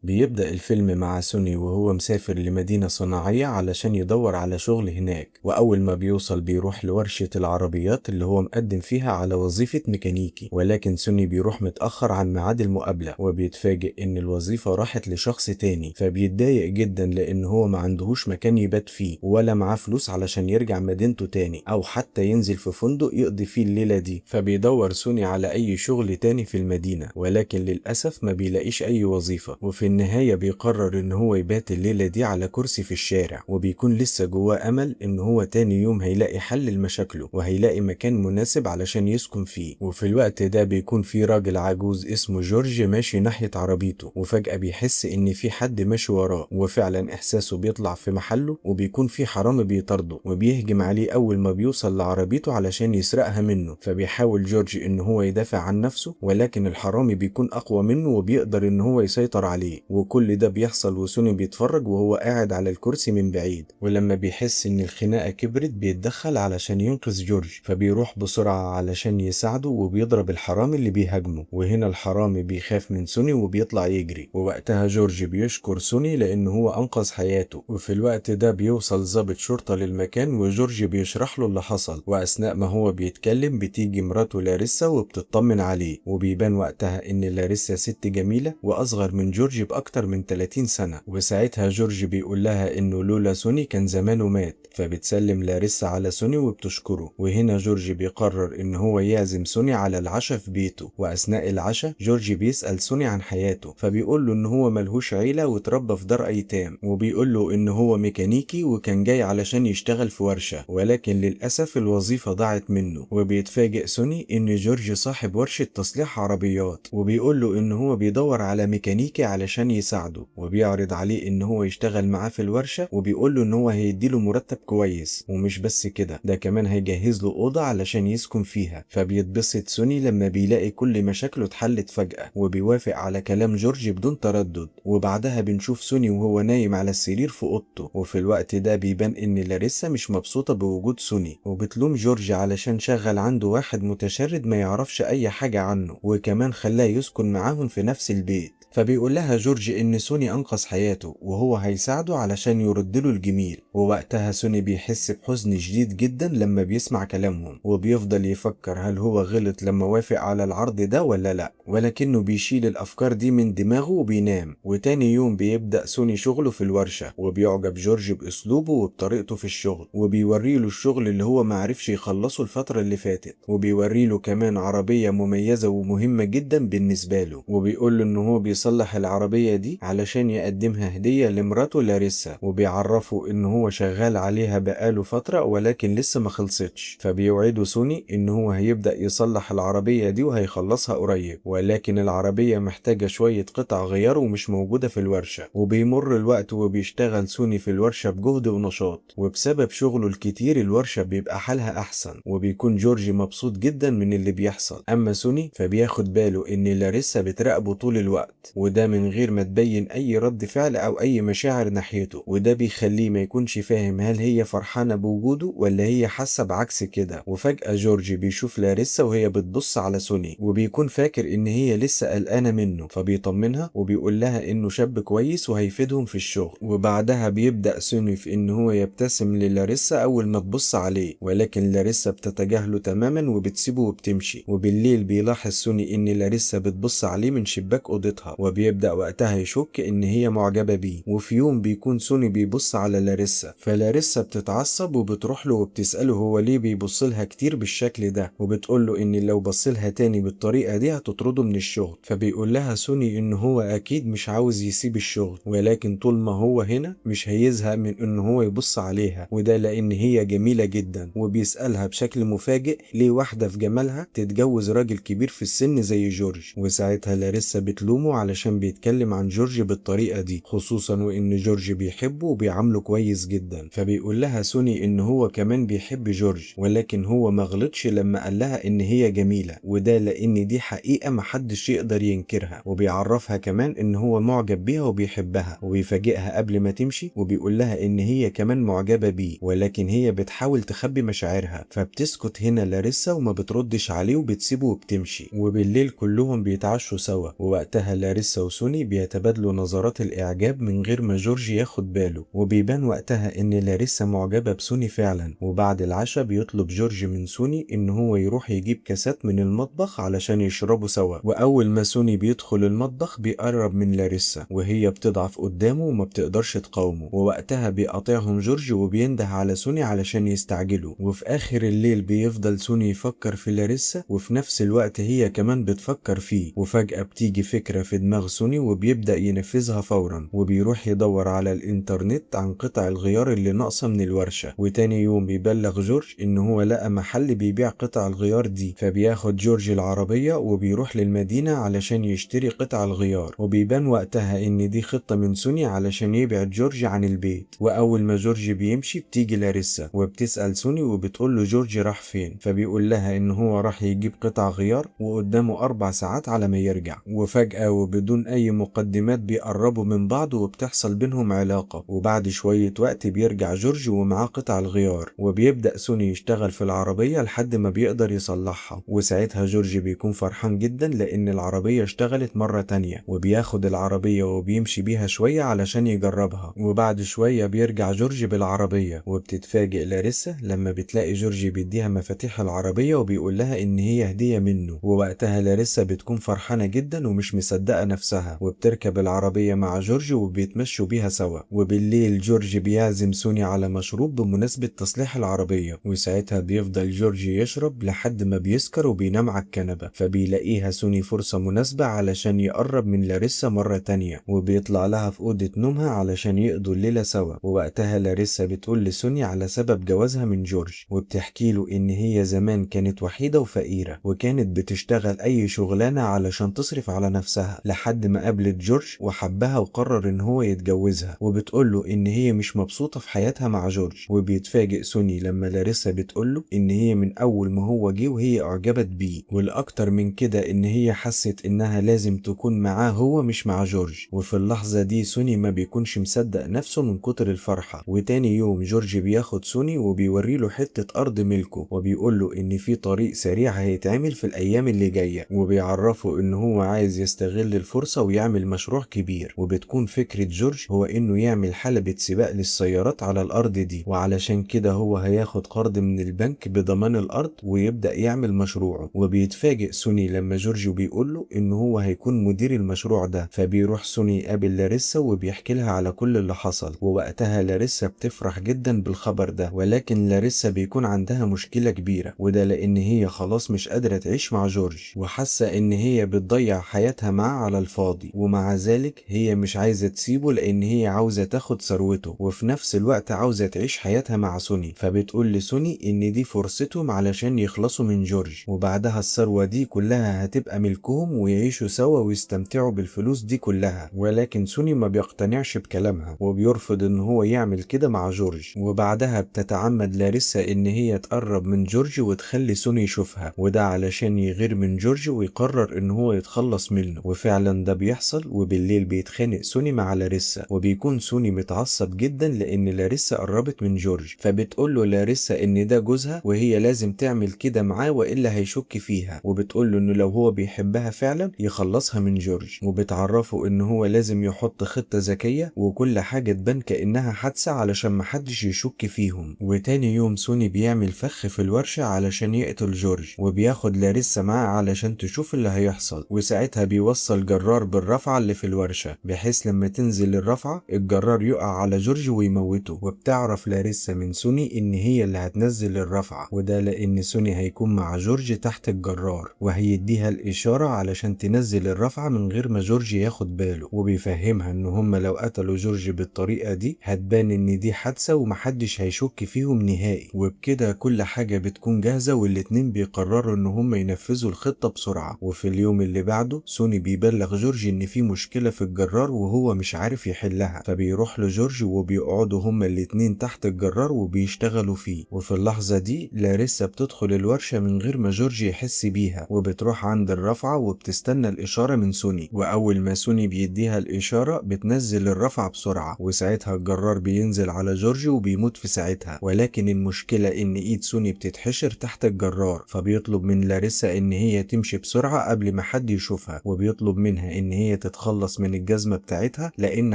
بيبدأ الفيلم مع سوني وهو مسافر لمدينة صناعية علشان يدور على شغل هناك، وأول ما بيوصل بيروح لورشة العربيات اللي هو مقدم فيها على وظيفة ميكانيكي، ولكن سوني بيروح متأخر عن ميعاد المقابلة وبيتفاجئ إن الوظيفة راحت لشخص تاني، فبيتضايق جدا لأن هو ما عندهوش مكان يبات فيه ولا معاه فلوس علشان يرجع مدينته تاني أو حتى ينزل في فندق يقضي فيه الليلة دي. فبيدور سوني على أي شغل تاني في المدينة، ولكن للأسف ما بيلاقيش أي وظيفة، وفي النهاية بيقرر إن هو يبات الليلة دي على كرسي في الشارع، وبيكون لسه جواه أمل إن هو تاني يوم هيلاقي حل لمشاكله وهيلاقي مكان مناسب علشان يسكن فيه. وفي الوقت ده بيكون في راجل عجوز اسمه جورج ماشي ناحية عربيته، وفجأة بيحس إن في حد ماشي وراه، وفعلا إحساسه بيطلع في محله، وبيكون في حرامي بيطارده وبيهجم عليه أول ما بيوصل لعربيته علشان يسرقها منه. فبيحاول جورج إن هو يدافع عن نفسه، ولكن الحرامي بيكون أقوى منه وبيقدر إن هو يسيطر عليه، وكل ده بيحصل وسوني بيتفرج وهو قاعد على الكرسي من بعيد. ولما بيحس إن الخناقة كبرت بيتدخل علشان ينقذ جورج، فبيروح بسرعة علشان يساعده وبيضرب الحرامي اللي بيهاجمه، وهنا الحرامي بيخاف من سوني وبيطلع يجري، ووقتها جورج بيشكر سوني لأن هو أنقذ حياته. وفي الوقت ده بيوصل ضابط شرطة للمكان وجورج بيشرح له اللي حصل، وأثناء ما هو بيتكلم بتيجي مراته لاريسا وبتطمن عليه، وبيبان وقتها إن لاريسا ست جميلة وأصغر من جورج بأكتر من 30 سنة، وساعتها جورج بيقول لها إنه لولا سوني كان زمانه مات، فبتسلم لاريسا على سوني وبتشكره. وهنا جورج بيقرر إن هو يعزم سوني على العشاء في بيته، وأثناء العشاء جورج بيسأل سوني عن حياته، فبيقول له إن هو ملهوش عيلة وتربى في دار أيتام، وبيقول له إن هو ميكانيكي وكان جاي علشان يشتغل في ورشة، ولكن للأسف الوظيفة ضاعت منه. وبيتفاجئ سوني إن جورج صاحب ورشة تصليح عربيات، وبيقول له إن هو بيدور على ميكانيكي علشان يساعده، وبيعرض عليه إن هو يشتغل معاه في الورشة، وبيقول له إن هو هيديله مرتب كويس، ومش بس كده ده كمان هيجهز له أوضة علشان يسكن فيها. فبيتبسط سوني لما بيلاقي كل مشاكله اتحلت فجأة، وبيوافق على كلام جورج بدون تردد. وبعدها بنشوف سوني وهو نايم على السرير في أوضته، وفي الوقت ده بيبان إن لاريسا مش مبسوطة بوجود سوني، وبتلوم جورج علشان شغل عنده واحد متشرد ما يعرفش أي حاجة عنه، وكمان خلاه يسكن معاهم في نفس البيت. فبيقول لها جورج إن سوني أنقذ حياته وهو هيساعده علشان يرد له الجميل، ووقتها سوني بيحس بحزن شديد جدا لما بيسمع كلامهم، وبيفضل يفكر هل هو غلط لما وافق على العرض ده ولا لا، ولكنه بيشيل الأفكار دي من دماغه وبينام. وتاني يوم بيبدأ سوني شغله في الورشة، وبيعجب جورج بأسلوبه وبطريقته في الشغل، وبيوريله الشغل اللي هو معرفش يخلصه الفترة اللي فاتت، وبيوريله كمان عربية مميزة ومهمة جدا بالنسبة له، وبيقول له إن هو بيصلح العربية دي علشان يقدمها هدية لمراته لاريسا، وبيعرفه إن هو شغال عليها بقاله فترة ولكن لسه ما خلصتش. فبيوعده سوني إن هو هيبدأ يصلح العربية دي وهيخلصها قريب، ولكن العربية محتاجة شوية قطع غيار ومش موجودة في الورشة. وبيمر الوقت وبيشتغل سوني في الورشة بجهد ونشاط، وبسبب شغله الكتير الورشة بيبقى حالها أحسن، وبيكون جورج مبسوط جدا من اللي بيحصل. أما سوني فبياخد باله إن لاريسا بتراقبه طول الوقت، وده من غير ما تبين أي رد فعل أو أي مشاعر ناحيته، وده بيخليه ما يكونش فاهم هل هي فرحانة بوجوده ولا هي حاسة بعكس كده. وفجأة جورج بيشوف لاريسا وهي بتبص على سوني، وبيكون فاكر إن هي لسه قلقانة منه، فبيطمنها وبيقول لها إنه شاب كويس وهيفيدهم في الشغل. وبعدها بيبدأ سوني في إن هو يبتسم للاريسا أول ما تبص عليه، ولكن لاريسا بتتجاهله تماما وبتسيبه وبتمشي. وبالليل بيلاحظ سوني إن لاريسا بتبص عليه من شباك أوضتها، وبيبدأ وقتها يشك إن هي معجبة بيه. وفي يوم بيكون سوني بيبص على لاريسا، فلاريسا بتتعصب وبتروح له وبتسأله هو ليه بيبص لها كتير بالشكل ده، وبتقول له إن لو بص لها تاني بالطريقة دي هتطرده من الشغل. فبيقول لها سوني إن هو أكيد مش عاوز يسيب الشغل، ولكن طول ما هو هنا مش هيزهق من إن هو يبص عليها، وده لأن هي جميلة جدا. وبيسألها بشكل مفاجئ ليه واحدة في جمالها تتجوز راجل كبير في السن زي جورج، وساعتها لاريسا بتلومه علشان بيتكلم عن جورج بالطريقة دي، خصوصا وإن جورج بيحبه وبيعامله كويس جدا. فبيقول لها سوني إن هو كمان بيحب جورج، ولكن هو ما غلطش لما قال لها إن هي جميلة، وده لأن دي حقيقة محدش يقدر ينكرها. وبيعرفها كمان إن هو معجب بيها وبيحبها، وبيفاجئها قبل ما تمشي وبيقول لها إن هي كمان معجبة بيه، ولكن هي بتحاول تخبي مشاعرها. فبتسكت هنا لاريسا وما بتردش عليه وبتسيبه وبتمشي. وبالليل كلهم بيتعشوا سوا، ووقتها لاريسا لاريسا وسوني بيتبادلوا نظرات الإعجاب من غير ما جورج ياخد باله، وبيبان وقتها إن لاريسا معجبة بسوني فعلا. وبعد العشاء بيطلب جورج من سوني إن هو يروح يجيب كاسات من المطبخ علشان يشربوا سوا. وأول ما سوني بيدخل المطبخ بيقرب من لاريسا وهي بتضعف قدامه وما بتقدرش تقاومه، ووقتها بيقاطعهم جورج وبينده على سوني علشان يستعجلوا. وفي آخر الليل بيفضل سوني يفكر في لاريسا وفي نفس الوقت هي كمان بتفكر فيه، وفجأة بتيجي فكرة في دماغ سوني وبيبدأ ينفذها فورا، وبيروح يدور على الانترنت عن قطع الغيار اللي ناقصة من الورشة. وتاني يوم بيبلغ جورج ان هو لقى محل بيبيع قطع الغيار دي، فبياخد جورج العربية وبيروح للمدينة علشان يشتري قطع الغيار. وبيبان وقتها ان دي خطة من سوني علشان يبعد جورج عن البيت. واول ما جورج بيمشي بتيجي لاريسا وبتسأل سوني وبتقول له جورج راح فين، فبيقول لها ان هو راح يجيب قطع غيار وقدامه 4 ساعات على ما يرجع. وفجأة وبدون اي مقدمات بيقربوا من بعض وبتحصل بينهم علاقة. وبعد شوية وقت بيرجع جورج ومعاه قطع الغيار، وبيبدأ سوني يشتغل في العربية لحد ما بيقدر يصلحها. وساعتها جورج بيكون فرحان جدا لان العربية اشتغلت مرة تانية، وبياخد العربية وبيمشي بيها شوية علشان يجربها. وبعد شوية بيرجع جورج بالعربية، وبتتفاجئ لاريسا لما بتلاقي جورج بيديها مفاتيح العربية وبيقول لها ان هي هدية منه. ووقتها لاريسا بتكون فرحانة جدا ومش مصدقة نفسها، وبتركب العربية مع جورج وبيتمشوا بيها سوا. وبالليل جورج بيعزم سوني على مشروب بمناسبة تصليح العربية، وساعتها بيفضل جورج يشرب لحد ما بيسكر وبينام على الكنبة. فبيلاقيها سوني فرصة مناسبة علشان يقرب من لاريسا مرة تانية، وبيطلع لها في أوضة نومها علشان يقضوا الليلة سوا. ووقتها لاريسا بتقول لسوني على سبب جوازها من جورج، وبتحكي له إن هي زمان كانت وحيدة وفقيرة وكانت بتشتغل أي شغلانة علشان تصرف على نفسها، لحد ما قابلت جورج وحبها وقرر إن هو يتجوزها. وبتقول له إن هي مش مبسوطة في حياتها مع جورج. وبيتفاجئ سوني لما لاريسا بتقول له إن هي من أول ما هو جه وهي أعجبت بيه، والأكتر من كده إن هي حست إنها لازم تكون معاه هو مش مع جورج. وفي اللحظة دي سوني ما بيكونش مصدق نفسه من كتر الفرحة. وتاني يوم جورج بياخد سوني وبيوري له حتة أرض ملكه، وبيقول له إن في طريق سريع هيتعمل في الأيام اللي جاية، وبيعرفه إن هو عايز يستغل الفرصة ويعمل مشروع كبير. وبتكون فكرة جورج هو إنه يعمل حلبة سباق للسيارات على الأرض دي، وعلشان كده هو هياخد قرض من البنك بضمان الأرض ويبدأ يعمل مشروعه. وبيتفاجئ سوني لما جورج بيقول له إن هو هيكون مدير المشروع ده. فبيروح سوني يقابل لاريسا وبيحكي لها على كل اللي حصل، ووقتها لاريسا بتفرح جدا بالخبر ده. ولكن لاريسا بيكون عندها مشكلة كبيرة، وده لأن هي خلاص مش قادرة تعيش مع جورج، وحاسة إن هي بتضيع حياتها معاه على الفاضي، ومع ذلك هي مش عايزة تسيبه لأن هي عاوزة تاخد ثروته، وفي نفس الوقت عاوزة تعيش حياتها مع سوني. فبتقول لسوني إن دي فرصتهم علشان يخلصوا من جورج، وبعدها الثروة دي كلها هتبقى ملكهم ويعيشوا سوا ويستمتعوا بالفلوس دي كلها. ولكن سوني ما بيقتنعش بكلامها وبيرفض إن هو يعمل كده مع جورج. وبعدها بتتعمد لاريسا إن هي تقرب من جورج وتخلي سوني يشوفها، وده علشان يغير من جورج ويقرر إن هو يتخلص منه. وفعلا ده بيحصل. وبالليل بيتخانق سوني مع لاريسا، وبيكون سوني متعصب جدا لأن لاريسا قربت من جورج. فبتقول له لاريسا إن ده جوزها وهي لازم تعمل كده معاه وإلا هيشك فيها، وبتقول له إنه لو هو بيحبها فعلا يخلصها من جورج. وبتعرفه إن هو لازم يحط خطة ذكية وكل حاجة تبان كأنها حادثة علشان محدش يشك فيهم. وتاني يوم سوني بيعمل فخ في الورشة علشان يقتل جورج، وبياخد لاريسا معاه علشان تشوف اللي هيحصل. وساعتها بيوصل جرار بالرفعة اللي في الورشة، بحيث لما تنزل الرفعة الجرار يقع على جورج ويموته. وبتعرف لاريسا من سوني إن هي اللي هتنزل الرفعة، وده لأن سوني هيكون مع جورج تحت الجرار وهيديها الإشارة علشان تنزل الرفعة من غير ما جورج ياخد باله. وبيفهمها إن هما لو قتلوا جورج بالطريقة دي هتبان إن دي حادثة ومحدش هيشك فيهم نهائي. وبكده كل حاجة بتكون جاهزة، والاتنين بيقرروا إن هما ينفذوا الخطة بسرعة. وفي اليوم اللي بعده سوني بيبلغ جورج إن في مشكلة في الجرار وهو مش عارف يحلها، فبيروح لجورج وبيقعدوا هما الاتنين تحت الجرار وبيشتغلوا فيه. وفي اللحظة دي لاريسا بتدخل الورشة من غير ما جورج يحس بيها، وبتروح عند الرفعة وبتستنى الإشارة من سوني. وأول ما سوني بيديها الإشارة بتنزل الرفعة بسرعة، وساعتها الجرار بينزل على جورج وبيموت في ساعتها. ولكن المشكلة إن إيد سوني بتتحشر تحت الجرار، فبيطلب من لاريسا إن هي تمشي بسرعة قبل ما حد يشوفها، وبيطلب منها منها ان هي تتخلص من الجزمة بتاعتها لان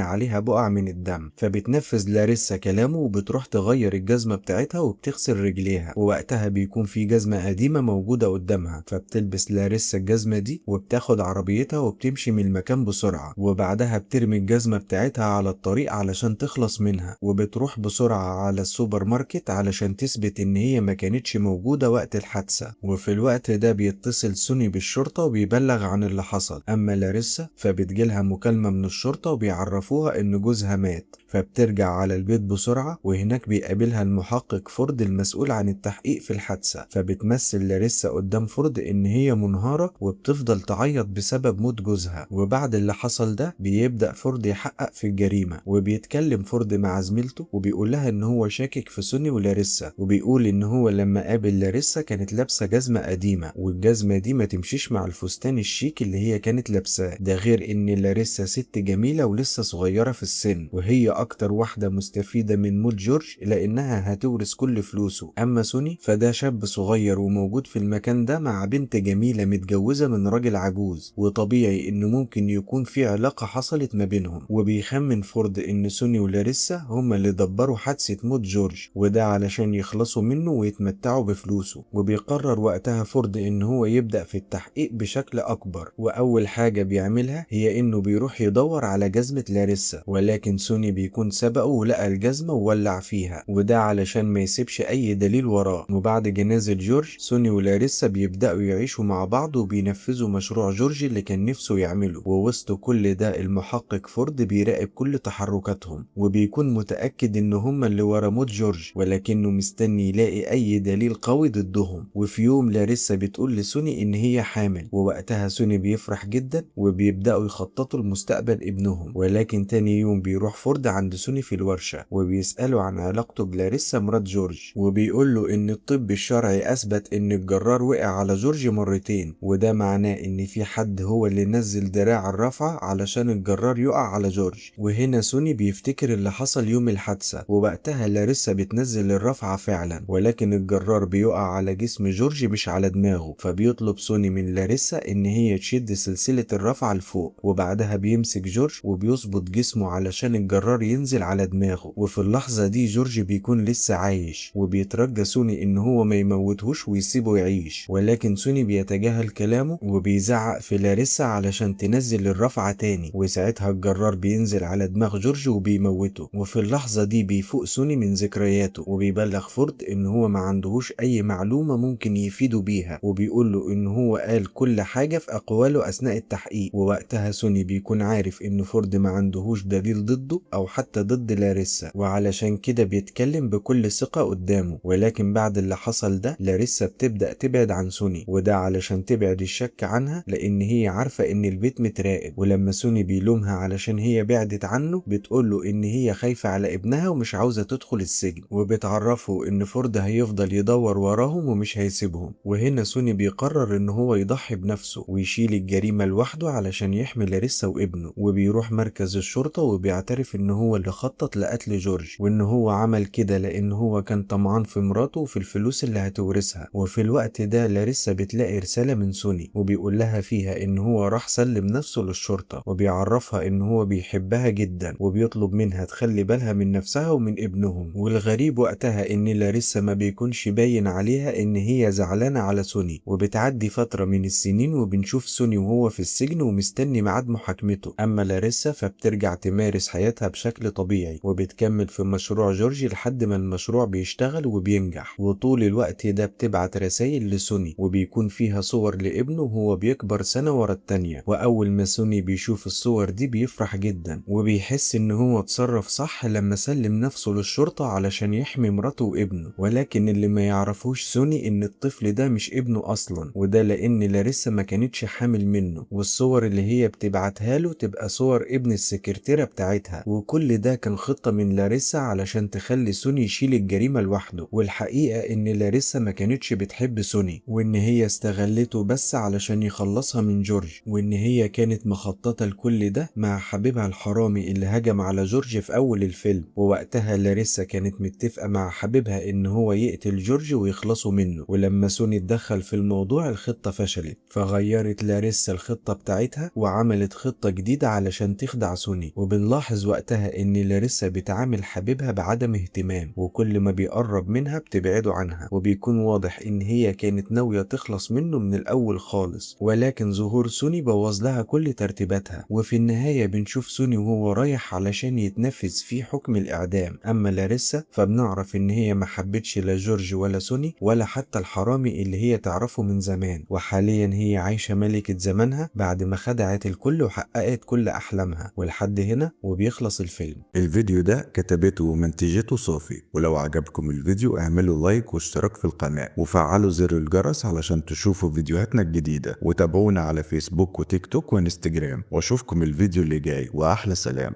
عليها بقع من الدم، فبتنفذ لاريسا كلامه وبتروح تغير الجزمة بتاعتها وبتغسل رجليها. ووقتها بيكون في جزمة قديمة موجودة قدامها، فبتلبس لاريسا الجزمة دي وبتاخد عربيتها وبتمشي من المكان بسرعة، وبعدها بترمي الجزمة بتاعتها على الطريق علشان تخلص منها، وبتروح بسرعة على السوبر ماركت علشان تثبت ان هي ما كانتش موجودة وقت الحادثة. وفي الوقت ده بيتصل سوني بالشرطة وبيبلغ عن اللي حصل. اما لاريسا فبتجيلها مكالمة من الشرطة وبيعرفوها ان جوزها مات، فبترجع على البيت بسرعة، وهناك بيقابلها المحقق فورد المسؤول عن التحقيق في الحادثة. فبتمثل لاريسا قدام فورد ان هي منهارة وبتفضل تعيط بسبب موت جوزها. وبعد اللي حصل ده بيبدأ فورد يحقق في الجريمة، وبيتكلم فورد مع زميلته وبيقول لها ان هو شاكك في سوني ولاريسا، وبيقول ان هو لما قابل لاريسا كانت لابسة جزمة قديمة، والجزمة دي ما تمشيش مع الفستان الشيك اللي هي كانت لابساه، ده غير ان لاريسا ست جميلة ولسه صغيرة في السن، وهي اكتر واحدة مستفيدة من موت جورج لانها هتورث كل فلوسه. اما سوني فده شاب صغير وموجود في المكان ده مع بنت جميلة متجوزة من راجل عجوز، وطبيعي انه ممكن يكون في علاقة حصلت ما بينهم. وبيخمن فورد ان سوني ولاريسا هما اللي دبروا حادثة موت جورج، وده علشان يخلصوا منه ويتمتعوا بفلوسه. وبيقرر وقتها فورد ان هو يبدأ في التحقيق بشكل اكبر، واول حاجة بيعملها هي انه بيروح يدور على جزمة لاريسا، ولكن سوني بيكون سبقه ولقى الجزمة وولع فيها، وده علشان ما يسيبش اي دليل وراه. وبعد جنازة جورج سوني ولاريسا بيبدأوا يعيشوا مع بعض وبينفذوا مشروع جورج اللي كان نفسه يعمله. ووسط كل ده المحقق فورد بيراقب كل تحركاتهم، وبيكون متأكد ان هما اللي ورا موت جورج، ولكنه مستني يلاقي اي دليل قوي ضدهم. وفي يوم لاريسا بتقول لسوني ان هي حامل، ووقتها سوني بيفرح جدا وبيبدأوا يخططوا لمستقبل ابنهم. ولكن تاني يوم بيروح فورد عند سوني في الورشة وبيسأله عن علاقته بلاريسا مرات جورج، وبيقول له ان الطب الشرعي اثبت ان الجرار وقع على جورج مرتين، وده معناه ان في حد هو اللي نزل دراع الرافعة علشان الجرار يقع على جورج. وهنا سوني بيفتكر اللي حصل يوم الحادثة، ووقتها لاريسا بتنزل الرافعة فعلا، ولكن الجرار بيقع على جسم جورج مش على دماغه. فبيطلب سوني من لاريسا ان هي تشد سلسلة الرافعة لفوق، وبعدها بيمسك جورج وبيظبط جسمه علشان الجرار ينزل على دماغه. وفي اللحظة دي جورج بيكون لسه عايش، وبيترجى سوني ان هو ما يموتهوش ويسيبه يعيش، ولكن سوني بيتجاهل كلامه وبيزعق في لاريسا علشان تنزل الرافعة تاني، وساعتها الجرار بينزل على دماغ جورج وبيموته. وفي اللحظة دي بيفوق سوني من ذكرياته وبيبلغ فورد ان هو ما عندهوش اي معلومة ممكن يفيده بيها، وبيقول له ان هو قال كل حاجة في اقواله اثناء التحقيق. ووقتها سوني بيكون عارف ان فورد ما عندهوش دليل ضده او حتى ضد لاريسا، وعلشان كده بيتكلم بكل ثقة قدامه. ولكن بعد اللي حصل ده لاريسا بتبدأ تبعد عن سوني، وده علشان تبعد الشك عنها لان هي عارفة ان البيت متراقب. ولما سوني بيلومها علشان هي بعدت عنه بتقوله ان هي خايفة على ابنها ومش عاوزة تدخل السجن، وبتعرفه ان فورد هيفضل يدور وراهم ومش هيسيبهم. وهنا سوني بيقرر ان هو يضحي بنفسه ويشيل الجريمة لوحده علشان يحمي لاريسا وابنه، وبيروح مركز الشرطة وبيعترف ان هو اللي خطط لقتل جورج، وان هو عمل كده لان هو كان طمعان في مراته وفي الفلوس اللي هتورثها. وفي الوقت ده لاريسا بتلاقي رسالة من سوني وبيقول لها فيها ان هو راح سلم نفسه للشرطة، وبيعرفها ان هو بيحبها جدا، وبيطلب منها تخلي بالها من نفسها ومن ابنهم. والغريب وقتها ان لاريسا ما بيكونش باين عليها ان هي زعلانة على سوني. وبتعدي فترة من السنين وبنشوف سوني وهو في السجن ومستني ميعاد محاكمته. اما لاريسا فبترجع تمارس حياتها بشكل طبيعي، وبتكمل في مشروع جورج لحد ما المشروع بيشتغل وبينجح. وطول الوقت ده بتبعت رسائل لسوني وبيكون فيها صور لابنه وهو بيكبر سنة ورا التانية. واول ما سوني بيشوف الصور دي بيفرح جدا، وبيحس ان هو اتصرف صح لما سلم نفسه للشرطة علشان يحمي مراته وابنه. ولكن اللي ما يعرفوش سوني ان الطفل ده مش ابنه اصلا، وده لان لاريسا ما كانتش حامل منه، والصور اللي هي بتبعتها له تبقى صور ابن السكرتيرة بتاعتها. وكل ده كان خطة من لاريسا علشان تخلي سوني يشيل الجريمة لوحده. والحقيقة ان لاريسا ما كانتش بتحب سوني، وان هي استغلته بس علشان يخلصها من جورج، وان هي كانت مخططة لكل ده مع حبيبها الحرامي اللي هجم على جورج في اول الفيلم. ووقتها لاريسا كانت متفقة مع حبيبها ان هو يقتل جورج ويخلصوا منه، ولما سوني اتدخل في الموضوع الخطة فشلت، فغيرت لاريسا الخطة بتاعتها بتاعتها وعملت خطة جديدة علشان تخدع سوني. وبنلاحظ وقتها ان لاريسا بتعامل حبيبها بعدم اهتمام، وكل ما بيقرب منها بتبعده عنها، وبيكون واضح ان هي كانت ناوية تخلص منه من الاول خالص، ولكن ظهور سوني بوظ لها كل ترتيباتها. وفي النهاية بنشوف سوني وهو رايح علشان يتنفذ فيه حكم الإعدام. أما لاريسا فبنعرف إن هي ما حبتش لا جورج ولا سوني ولا حتى الحرامي اللي هي تعرفه من زمان، وحاليا هي عايشة ملكة زمانها بعد ما خدعت الكل وحققت كل أحلامها. ولحد هنا وبيخلص الفيلم. الفيديو ده كتبته ومنتجته صوفي، ولو عجبكم الفيديو اعملوا like واشتراك في القناة وفعلوا زر الجرس علشان تشوفوا فيديوهاتنا الجديدة، وتابعونا على فيسبوك وتيك توك وانستجرام، واشوفكم الفيديو اللي جاي، واحلى سلام.